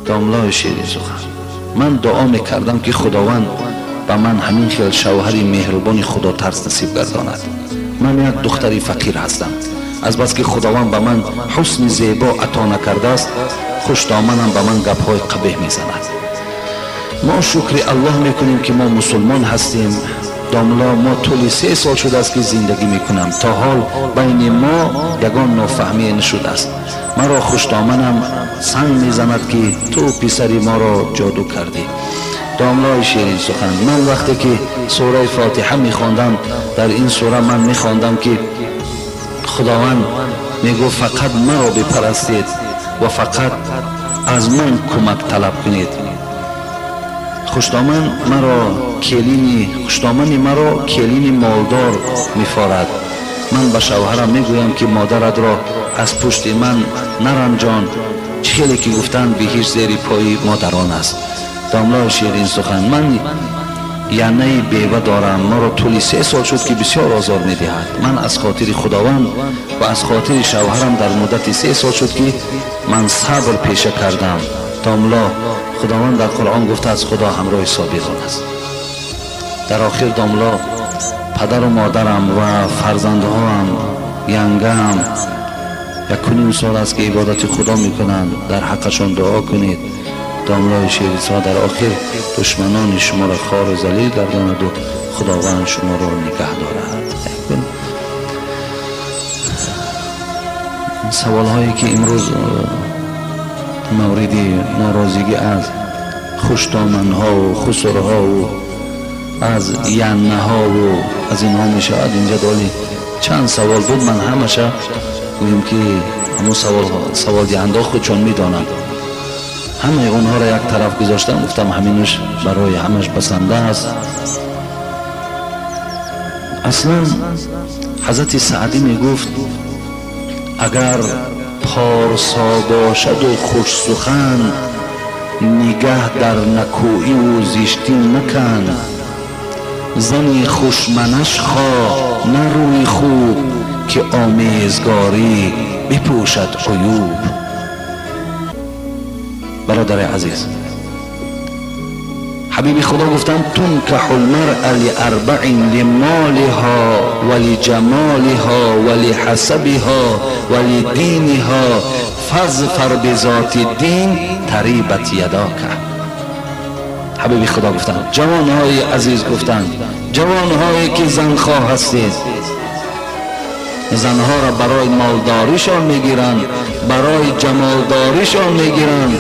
Домлои ширин сухан, ман дуо мекардам, ки Худованд ба ман ҳамин хел шавҳари меҳрубони худотарс насиб гардонад. Ман як духтари фақир ҳастам. Азбаски Худованд ба ман ҳусни зебо ато накардааст, хушдоманам ба ман гапҳои қабеҳ мезанад. Мо шукри Аллоҳ мекунем, ки мо мусулмон ҳастем. Домло, мо тӯли 3 сол шудааст, ки зиндагӣ мекунам. То ҳол байни мо ягон нофаҳмие нашудааст. Маро хушдоманам санг мезанад, ки ту писари моро ҷоду кардӣ. Домлои ширин сухан, ман вақте ки сураи Фотиҳа мехондам, дар ин сура ман мехондам, ки Худованд мегуфт: «Фақат маро бипарастед ва фақат аз ман кӯмак талаб кунед». Хушдомани маро келини молдор мефорад. Ман ба шавҳарам мегӯям, ки модаратро аз пушти ман наранҷон. Чӣ хеле ки гуфтанд, биҳишт зери пои модарон аст. Домлои ширин сухан, ман янаи бева дорам. Маро тӯли 3 сол шуд, ки бисёр озор медиҳад. Ман аз хотири Худованд ва аз хотири шавҳарам дар муддати 3 сол шуд, ки ман сабр пеша кардам. Домло, Худованд дар Қуръон гуфтааст: «Худо ҳамроҳи собирон аст». Дар охир, домло, падару модарам ва фарзандҳоам, янгаам 1.5 сол аст, ки ибодати Худо мекунанд. Дар ҳаққашон дуо кунед. Домлои ширин сухан, дар охир душманони шуморо хору залил гардонаду Худованд шуморо нигаҳ дорад. Саволҳое, ки имрӯз мавриди норозигӣ аз хуштоманҳову хусурҳову аз яннаҳову аз инҳо мешавад, инҷа доли чанд савол буд. Ман ҳамаша гӯем, ки ҳамун саволдиҳандаҳо худшон медонанд. Ҳамаи онҳоро як тараф гузоштам, гуфтам, ҳаминаш барои ҳамаш басанда аст. Аслан ҳазрати Саъдӣ мегуфт: «Агар порсо бошаду хушсухан, нигаҳ дар накӯиву зиштӣ макан. Зани хушманаш хоҳ, на рӯи хуб, ки омезгорӣ бипӯшад уюб». Бародари азиз, ҳабиби Худо гуфтанд: تنكح المرأة لأربع: لمالها ولجمالها ولحسبها ولدينها، فاظفر بذات الدين تربت يداك. Ҳабиби Худо гуфтанд, ҷавонҳои азиз, гуфтанд, ҷавонҳое ки занхоҳ ҳастед, занҳоро барои молдоришон мегиранд, барои ҷамолдоришон мегиранд,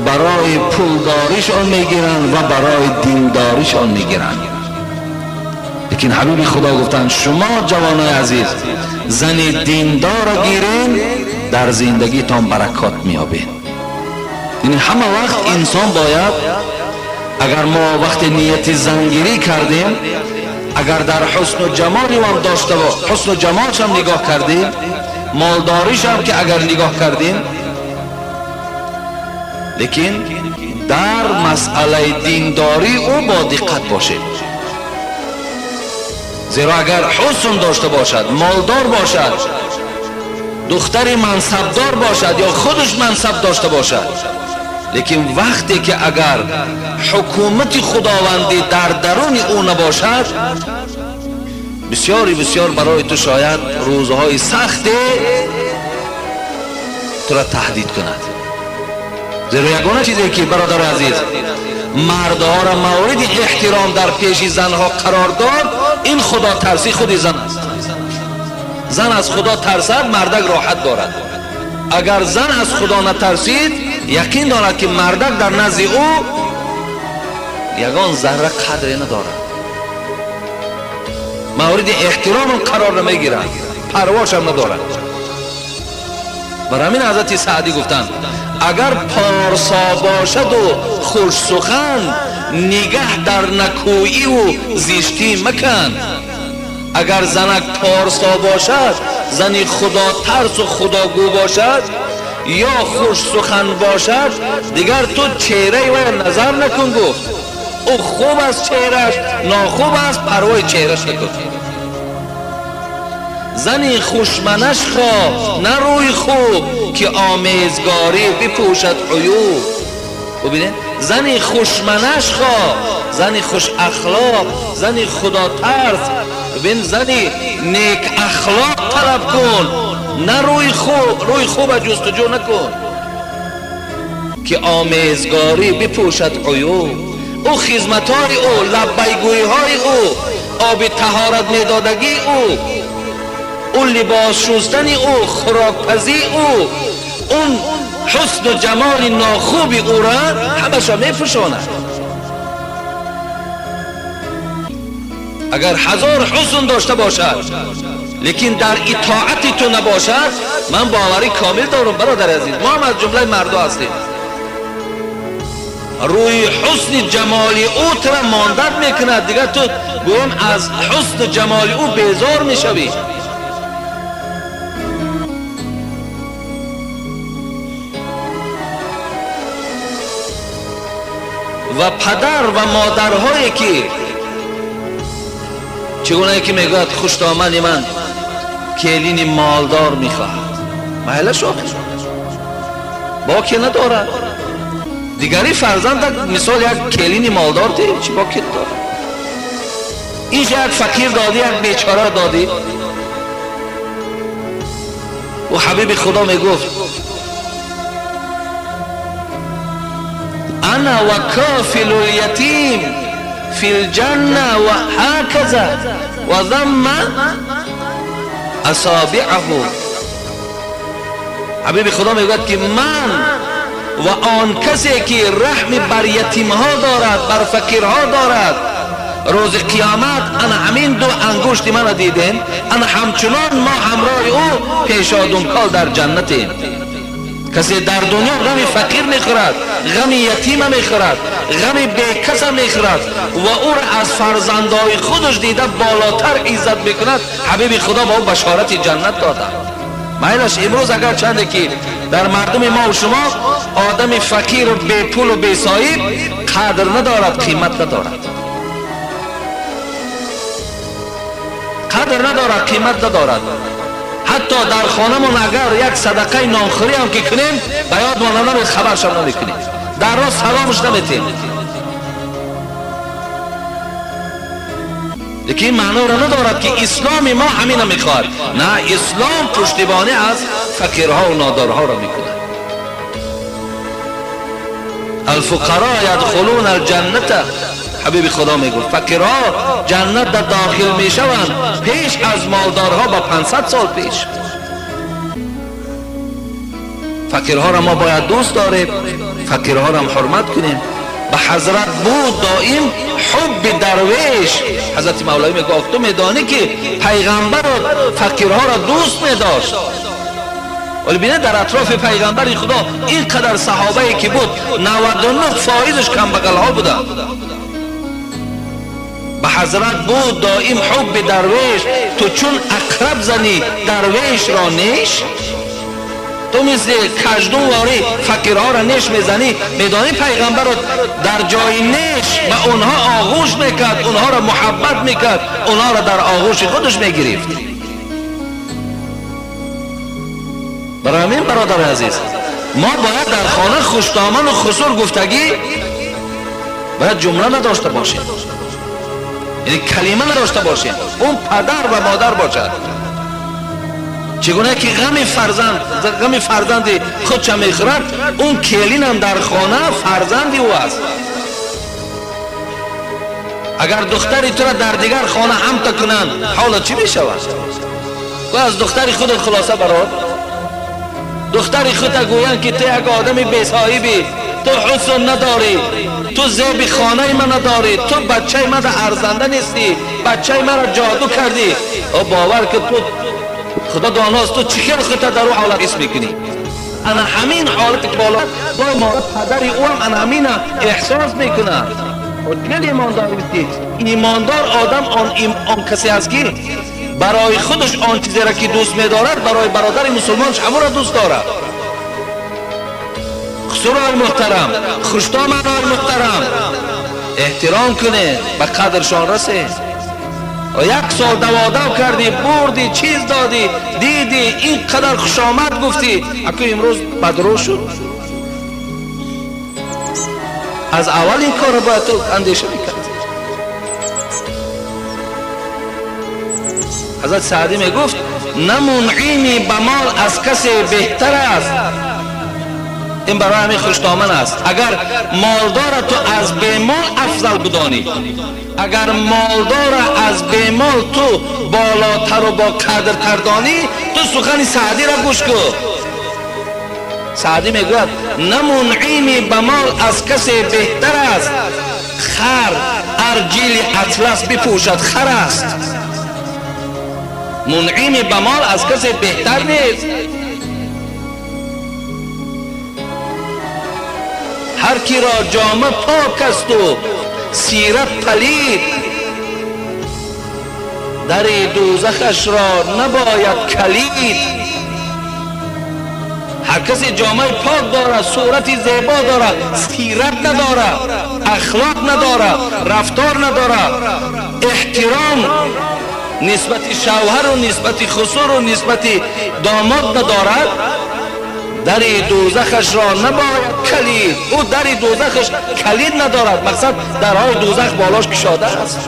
барои пулдоришон мегиранд ва барои диндоришон мегиранд. Лекин ҳабиби Худо гуфтанд: «Шумо ҷавонои азиз, зани диндорро гирен, дар зиндагитон баракот меёбед». Яъне ҳама вақт инсон бояд, агар мо вақте нияти зангирӣ кардем, агар дар ҳусну ҷамоли ам дошта, ҳусну ҷамолшам нигоҳ кардем, молдоришам ки агар нигоҳ кардем, лекин дар масъалаи диндорӣ ӯ бо диққат бошед. Зеро агар ҳусн дошта бошад, молдор бошад, духтари мансабдор бошад ё худаш мансаб дошта бошад, лекин вақте ки агар ҳукумати худовандӣ дар даруни ӯ набошад, бисёри бисёр барои ту шояд рӯзҳои сахте тура таҳдид кунад. Зеро ягона чизе ки, бародари азиз, мардҳоро мавриди эҳтиром дар пеши занҳо қарор дод, ин худотарсӣ худи зан аст. Зан аз Худо тарсад, мардак роҳат дорад. Агар зан аз Худо натарсид, яқин дорад, ки мардак дар назди ӯ ягон зарра қадре надорад, мавриди эҳтиромам қарор намегирад, парвошам надорад. Бар ҳамин ҳазрати Саъдӣ гуфтанд: «Агар порсо бошаду хушсухан, нигаҳ дар накӯиву зиштӣ макан». Агар занак порсо бошад, зани худотарсу худогӯ бошад ё хушсухан бошад, дигар ту чеҳраи вай назар накун. Гуфт, ӯ хуб аст, чеҳраш нохуб аст, парвои чеҳраш накун. Зани хушманаш хоҳ, на рӯи хуб, ки омезгорӣ бипӯшад уюб. Бубинед, зани хушманаш хо, зани хуш ахлоқ, зани худотарс, бибин, зани нек ахлоқ талаб кун, на рӯи хуб, рӯи хуба ҷустуҷӯ накун, ки омезгорӣ бипӯшад уюб. Ӯ хизматҳои ӯ, лаббайгӯиҳои ӯ, оби таҳорат медодагии ӯ, ӯ либос шустани ӯ, хӯрокпазии ӯ, он ҳусну ҷамоли нохуби ӯра ҳамаша мепӯшонад. Агар ҳазор ҳусн дошта бошад, лекин дар итоати ту набошад, ман боварӣ комил дорам, бародари азиз, мо ҳам аз ҷумлаи мардо ҳастем, рӯи ҳусни ҷамоли ӯ тура мондат мекунад, дигар ту гӯем аз ҳусну ҷамоли ӯ безор мешавӣ. Ва падар ва модарҳое ки чӣ гунае ки мегӯяд хуштомани ман келини молдор мехоҳад, майлаш охир боке надорад. Дигари фарзанда мисол як келини молдор ди, чӣ боке дорад? Инҷа як фақир додӣ, як бечора додӣ. Ӯ ҳабиби Худо мегуфт: ана ва кафилу лятим фи лҷанна ва ҳаказа ва замма асобиаҳу. Ҳабиби Худо мегӯяд ки ман ва он касе ки раҳми бар ятимҳо дорад, бар фақирҳо дорад, рӯзи қиёмат ана ҳамин ду ангушти мана дидем, ана ҳамчунон мо ҳамроҳи ӯ пешодумкол дар ҷаннатем. Касе дар дунё ғами фақир мехӯрад, ғами ятима мехӯрад, ғами бекаса мехӯрад ва ӯро аз фарзандои худаш дида болотар иззат мекунад, ҳабиби Худо ба ӯ башорати ҷаннат дода. Майлаш имрӯз агар чанде ки дар мардуми мо ва шумо одами фақиру бепулу бесоҳиб қадр надорад, қимат надорад, қадр надорад, қимат надорад. Ҳатто дар хонамон агар як садақаи нонхӯрӣ ҳам ки кунем, ба ёдмон намед, хабаршам намекунем, дар рост саломш наметем. Лекин ин маъноро надорад ки исломи мо ҳамина мехоҳад. На, ислом пуштибонӣ аз фақирҳо нодорҳоро мекунад. Алфуқаро ядхулуна алҷанната, ҳабиби Худо мегуфт, фақирҳо ҷаннат дар дохил мешаванд пеш аз молдорҳо ба 500 сол пеш. Фақирҳоро мо бояд дӯст дорем, фақирҳоро ҳам ҳурмат кунем. Ба ҳазрат буд доим ҳубби дарвеш. Ҳазрати Мавлавӣ мегуфт: ту медонӣ ки пайғамбарро фақирҳоро дӯст медошт. Вале бинед, дар атрофи пайғамбари Худо ин қадар саҳобае ки буд, 99% камбағалҳо буданд. Ба ҳазрат буд доим ҳубби дарвеш, ту чун ақраб занӣ дарвешро неш, ту мисли каждумворӣ фақирҳоро неш мезанӣ. Медонӣ пайғамбарро дар ҷои неш ба онҳо оғӯш мекард, онҳоро муҳаббат мекард, онҳоро дар оғӯши худаш мегирифт. Барои ҳамин бародари азиз, мо бояд дар хона хуштоману хусур гуфтагӣ бояд ҷумла надошта бошем, яъне калима надошта бошем. Он падар ва модар бошад, чӣ гуна ки ғами фарзанди худша мехӯрад, он келинам дар хона фарзанди ӯ аст. Агар духтари тура дар дигар хона ҳамта кунанд, ҳоло чӣ мешавад? Ӯ аз духтари худат хулоса барор. Духтари худта гӯянд ки ту як одами бесоҳибӣ, ту ҳусн надорӣ, ту зеби хонаи ман надорӣ, ту бачаи мана арзанда нестӣ, бачаи маро ҷоду кардӣ. О, бовар ки ту Худо доност, ту чӣ хел худта дар ӯ ҳолат ҳис мекунӣ. Ана ҳамин ҳолати боло падари ӯ ҳам ана ҳамина эҳсос мекунад. Хеле имондор ки имондор одам он касе аст ки барои худаш он чизеро ки дӯст медорад, барои бародари мусулмонаш ҳамонро дӯст дорад. Хусурои муҳтарам, хуштоманои муҳтарам, эҳтиром кунед, ба қадршон расед. Як сол даводав кардӣ, бурдӣ, чиз додӣ, дидӣ, ин қадар хушомад гуфтӣ, аку имрӯз бадрӯ шуд. Аз аввал ин корро бояд ту андеша мекард. Ҳазрат Саъдӣ мегуфт: на мунъими ба мол аз касе беҳтар аст. Ин барои ҳамин хушдоман аст. Агар молдора ту аз бемол афзал бидонӣ, агар молдора аз бемол ту болотар ва бо қадртар донӣ, ту сухани Саъдиро гӯш кун. Саъдӣ мегӯяд: на мунъими ба мол аз касе беҳтар аст, хар арҷили атлас бипӯшад хар аст. Мунъими ба мол аз касе беҳтар нест. Ҳар киро ҷома пок асту сират палид, дари дӯзахашро набояд калид. Ҳар касе ҷомаи пок дорад, сурати зебо дорад, сират надорад, ахлоқ надорад, рафтор надорад, эҳтиром нисбати шавҳару нисбати хусуру нисбати домод надорад, дари дӯзахашро набояд калид. Ӯ дари дӯзахаш калид надорад. Мақсад дарҳои дӯзах болош кушода аст.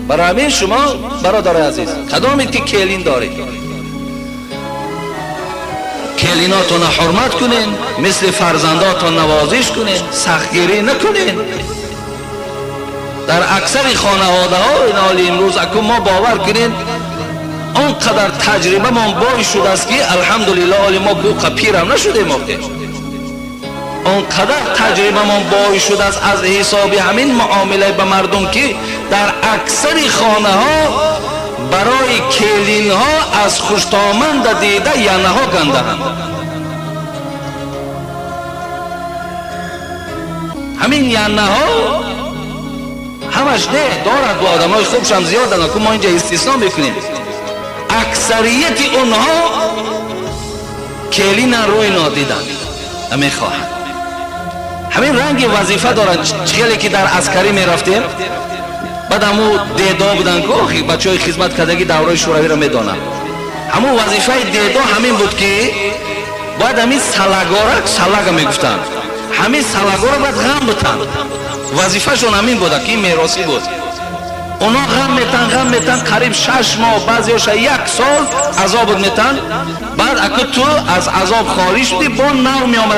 Барои ҳамин шумо бародари азиз, кадомед ки келин доред, келинотонро ҳурмат кунен, мисли фарзандотон навозиш кунен, сахтгирӣ накунен. Дар аксари хонаводаҳо ин ҳоли имрӯз акун мо бовар кунен, он қадар таҷрибамон бой шудааст ки алҳамдулиллоҳ, оли мо гӯқа пирам нашудем, охе он қадар таҷрибамон бой шудааст аз ҳисоби ҳамин муомила ба мардум, ки дар аксари хонаҳо барои келинҳо аз хуштоманда дида янаҳо гандаанд. Ҳамин янаҳо ҳамаш не дорад, бо одамои хубшам зиёданд, ку мо инҷа истисно мекунем. Аксарияти онҳо келина рӯй нодиданд, намехоҳанд. Ҳамин ранги вазифа доранд. Хеле ки дар аскарӣ мерафтем, баъд ҳаму дедо буданд ку, бачаҳои хизмат кардагӣ давраи шӯравиро медонанд. Ҳамун вазифаи дедо ҳамин буд, ки бояд ҳамин салагора, салага мегуфтанд, ҳамин салагора бояд ғам бутанд. Вазифашон ҳамин буда, ки ин меросӣ буд. Онҳо ғам метан, ғам метан, қариб 6 моҳ, баъзеҳоша 1 сол азобут метан. Баъд аку ту аз азоб холӣ шудӣ, бо нав меомада.